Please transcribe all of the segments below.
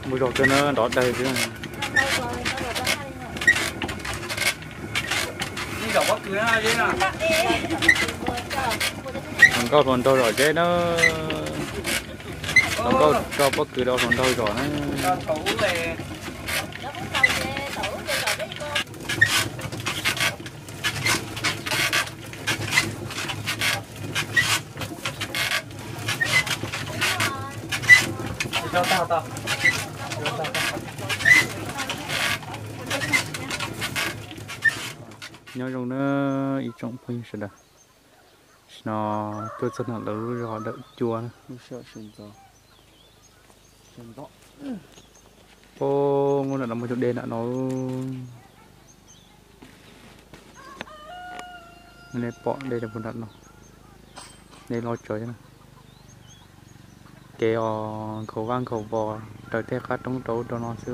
Mus zog kawg na, nrov dawg xwb. Hluas nkauj hluas nraug zom zeb na. Hluas nkauj rau pob kws rau hluas nraug zom na. Nyob zoo na ib tsoom phooj ywg sawv daws, tam sim no tuaj txog nram lawv lub zos Dawm Cua na. Ub, nram no muaj cov dej nram no. Nej pom dej puag nram no, dej loj tsawv na. Kev os nkhaus vaj nkhaus vos raws tej qab roob rau ub rau no xwb.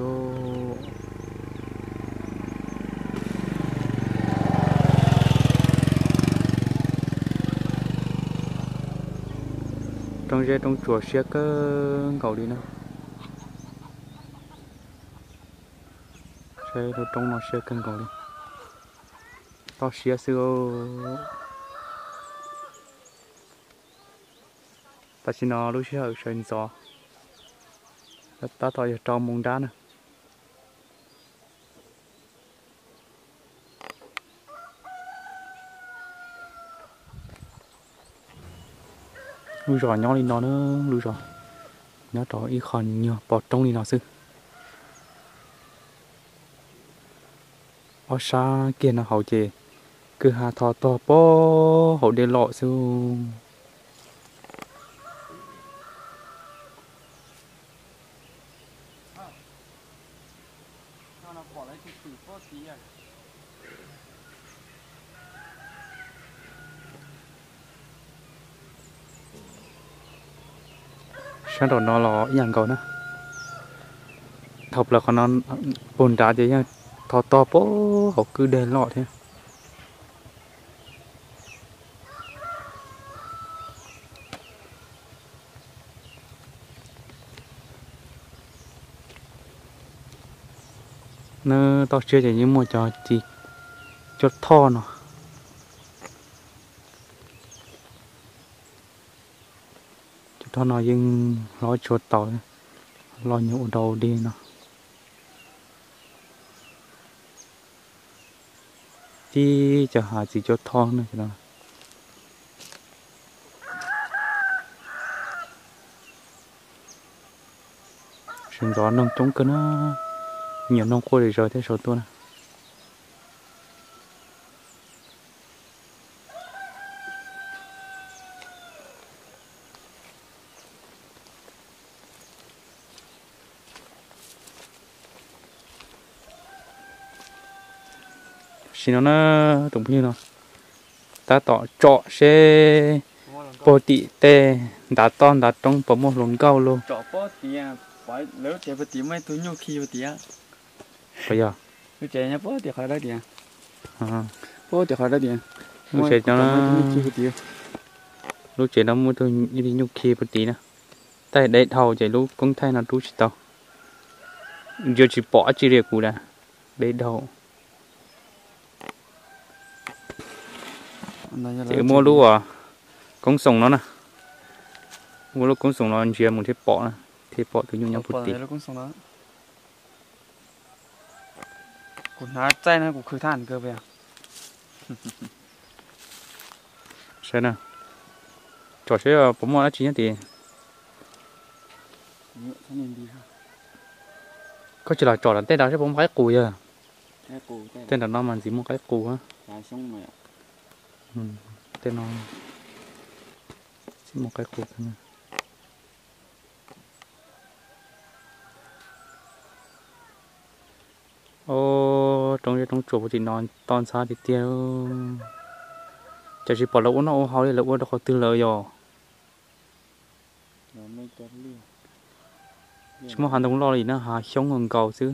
Roob zeb roob tsuas siab kawg nkaus li na. Saib lub roob no siab kawg nkaus li, toj siab xwb. Tam sim no lub sij hawm sawv ntxov, tab tom yog rau moos nrab na. Lub zos nyob li no na, lub zos nyob rau ib qho nyuag pov roob li no xwb. Ob sab kiag no hauv ces kwj ha tho tog pog hauv dej loj xwb. Sab nraum no los ib yam nkaus na. Dhau plaws qhov no puag nrad ces yeej tho tog pog hauv kwj dej loj thiab. Nws toj siab ces yeej muaj cov ci cuab thoj no. Cuab thoj no yeej hlob tshua tau, loj nyuag ua dau dig no. Tib cov hav txiv cuab thoj no. Sawv ntxov noog coob kawg na, me nyuam noog quaj zom zaws thiab saum tuaj na. Tam sim no na, tus phooj ywg no tab tom tsom seb puag tim tej ntav toj ntav roob puas muaj hluas nkauj lauj. Puas yog? Lub tsev no, lub tsev no muaj ib tug nyuj khi puag tid na. Tab sis deb dhau ces lub koob thaij no rub tsis tau. Yuav tsis pom dab tsi li kuv na, deb dhau. Ces muab lub koob xoom no na, muab lub koob xoom no ntsia mus thiaj pom na, thiaj pom tus nyuj nyob puag tid. Kuv hnav txaij no kuv khwv thaj kawg. Saib na, tsom seb puas muaj dab tsi nyob tid. Koj tsis los tsom tej no seb puas muaj qaib qus yog. Tej nram no mas ntxim muaj qaib qus. Tej no ntxim muaj qaib qus. Os, roob zeb roob tsuas puag tim no toj ntxhab tiag tiag. Cas tsis pom lawv ua noj ua haus li, lawv ua rau qhov twg lawm yom? Tsis muaj hav ntoo loj li na, hav xyoob nkaus xwb.